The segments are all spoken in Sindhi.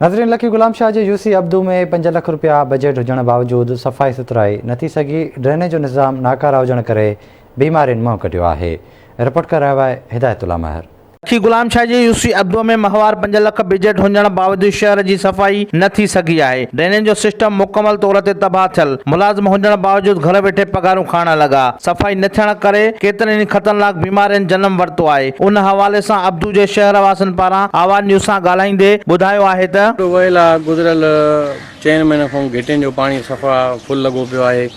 ناظرين لکي غلام شاهه جي يو سي عبدو ۾ پنج لک رپيا بجيٽ هجڻ باوجود صفائي سٿرائي نه ٿي سگهي، ڊرينيج جو نظام ناڪاره هجڻ ڪري بيمارين منهن ڪڍيو آهي، رپورٽ ڪري رهيو آهي هدايت الله مهر. لکي غلام شاهه جي يو سي عبدو ۾ ماهوار پنج لک بجيٽ هجڻ باوجود شهر جي صفائي نه ٿي سگهي آهي، ڊرينيج جو سسٽم مڪمل طور تي تباهه ٿيل، ملازم هجڻ باوجود گهر ويٺي پگهارون کائڻ لڳا، صفائي نه ٿيڻ ڪري ڪيترين ئي خطرناڪ بيمارين جنم ورتو آهي، ان حوالي سان عبدو جي شهر واسين پاران آواز نيوز سان ڳالهائيندي ٻڌايو آهي ته. ويل آ گذريل چئن مهينن کان گهٽين جو پاڻي صفا فل لڳو پيو آهي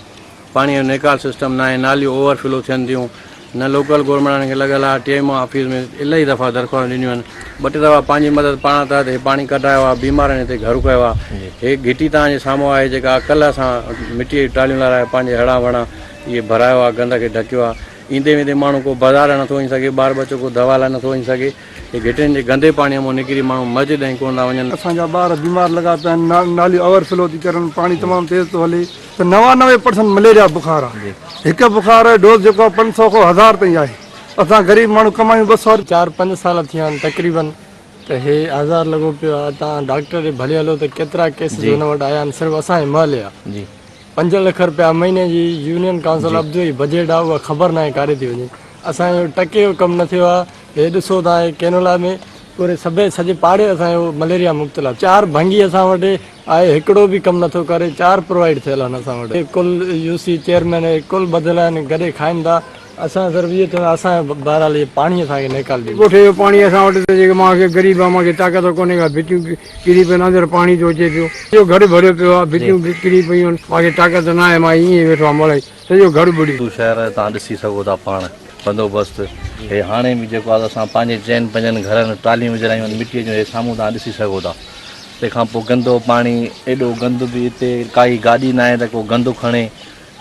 پاڻي جو نيڪال سسٽم ناهي ناليون اوور فلو ٿين ٿيون نه لوڪل گورنمينٽ وارن کي لڳل آ ٽي ايم او آفيس ۾ الاهي دفعا درخواستون ڏنيون آهن ٻه ٽي دفعا پنهنجي مدد پاڻ تحت هي پاڻي ڪڍرايو آ بيمارن هتي گهر ڪيو آ هي گهٽي توهان جي سامهون آهي جيڪا ڪلهه اسان مٽي جون ٽاليون لارائي پنهنجي هڙان وڙان اهي ڀرايو آ گند کي ڍڪيو آ ايندي ويندي ماڻهو ڪو بازار نٿو وڃي سگهي، ٻار ٻچو ڪو دوا لاء نٿو وڃي سگهي. هي گهٽين جي گندي پاڻيء مان نڪري ماڻهو مسجد ڏانهن ڪونه ٿا وڃن. اسان جا ٻار بيمار لڳا پيا آهن، ناليون اوور فلو ٿي ڪرن، پاڻي تمام تيز ٿو هلي ته 99 پرسنٽ مليريا بخار آهي، هڪ بخار جو ڊوز جيڪو آهي 500 کان هزار تائين آهي، اسان غريب ماڻهو ڪمايون 200. چار پنج سال ٿي ويا آهن تقريبن ته هي آزار لڳو پيو آهي، تان ڊاڪٽر ڏي ڀلي هلو ته ڪيترا ڪيسز هن وٽ آيا آهن صرف اسان جي محلي جا. پنج لک رپيا مهيني جي يونين ڪائونسل عبدو جي بجيٽ آ اها خبر ناهي ڪاڏي ٿي وڃي اسان جو ٽڪي جو ڪم نه ٿيو آ هي ڏسو تان هي ڪينولا ۾ پوري سڀي سڄي پاڙي اسان جو مليريا مبتلا چار ڀنگي اسان وٽ آهي هڪڙو به ڪم نٿو ڪري چار پرووائيڊ ٿيل آهن اسان وٽ ڪل يو سي چيئرمين ڪل ٻڌل آهن گڏي کائن ٿا اسان صرف اهو چوندا اسان جو بهرحال اهي پاڻي اسان کي نيڪال ڏني. ڳوٺ جو پاڻي اسان وٽ ته جيڪي مان کي غريب آ مان کي طاقت ڪونهي ڪا ڀتيون ڪري پين اندر پاڻي ٿو اچي پيو سڄو گهر ڀريو پيو آ ڀتيون ڪري پيون آهن مان کي طاقت نه آهي مان ائين ئي ويٺو آهيان مڙئي سڄو گهر ٻڏي. تو شهر تان ڏسي سگهو ٿا پاڻ بندوبست هي هاڻي به جيڪو آ اسان پنهنجي چئن پنجن گهرن ٽاليون وجهرايون آهن مٽيء جون هي سامهون تان ڏسي سگهو ٿا تنهن کان پوء گندو پاڻي ايڏو گند به هتي ڪائي گاڏي ناهي ته ڪو گند کڻي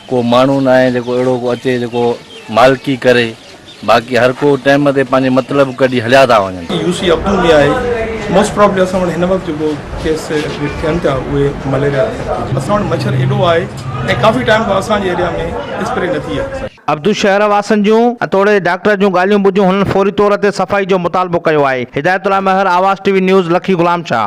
ڪو ماڻهو ناهي جيڪو اهڙو ڪو اچي جيڪو مالڪي ڪري باقي هر ڪو ٽيم تي پنهنجي مطلب ڪڍي هليا ٿا وڃن. يو سي عبدو ۾ آهي موسٽ پرابلي اسان وٽ هن وقت جيڪو ڪيس ٿين پيا اهي مليريا ٿين پيا اسان وٽ مڇر ايڏو آهي ۽ ڪافي ٽائيم کان اسان جي ايريا ۾ اسپري نه ٿي آهي. عبدو شهر واسين جون ۽ توڙي ڊاڪٽر جون ڳالهيون ٻڌيون هنن فوري طور تي صفائي جو مطالبو ڪيو آهي Hidayat Ullah Mehar Awaz T V news Lakhi Ghulam Shah.